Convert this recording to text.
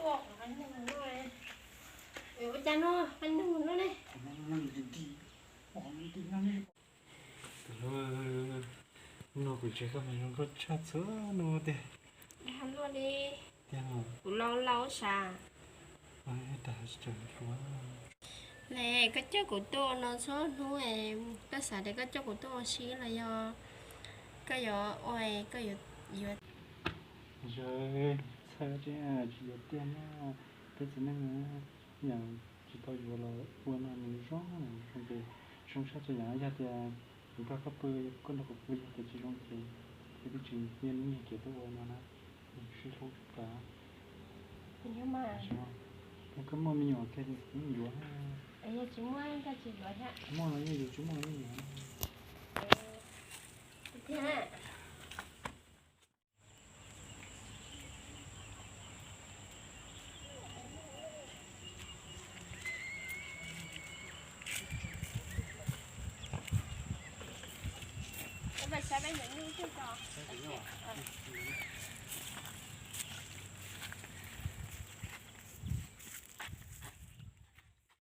Ua cas no, pab nug no ne. Tus hlub, hnub no kuv ntsia koj mas zoo nkauj tshaj txhua hnub tiag. Tiag, kuv laus laus sav. Ne, koj coj kuv tuaj ua no txhua hnub es, koj xav tias koj coj kuv tuaj ua si los yog koj yuav ua, koj yuav, yuav. Yog txhawj tsis, tsis yuav tiag na. Peb txiv neej na, yam tsis tau yuav los ua no nws zoo, zoo ces zoo tshaj txhua yam. Yog tias kuv nrog koj pw, koj nrog kuv pw, yog tias tsis zoo ces peb twb tsis nyiag lub nyiag kev tuaj ua no na. Sib hlub tshaj plaws. Yog koj muaj me nyuam kiag ces kuv yeej yuav. Yog tsis muaj, tsis muaj los yeej yuav, tsis muaj los yeej yuav. Peb saib peb yuav nyuj twg tso.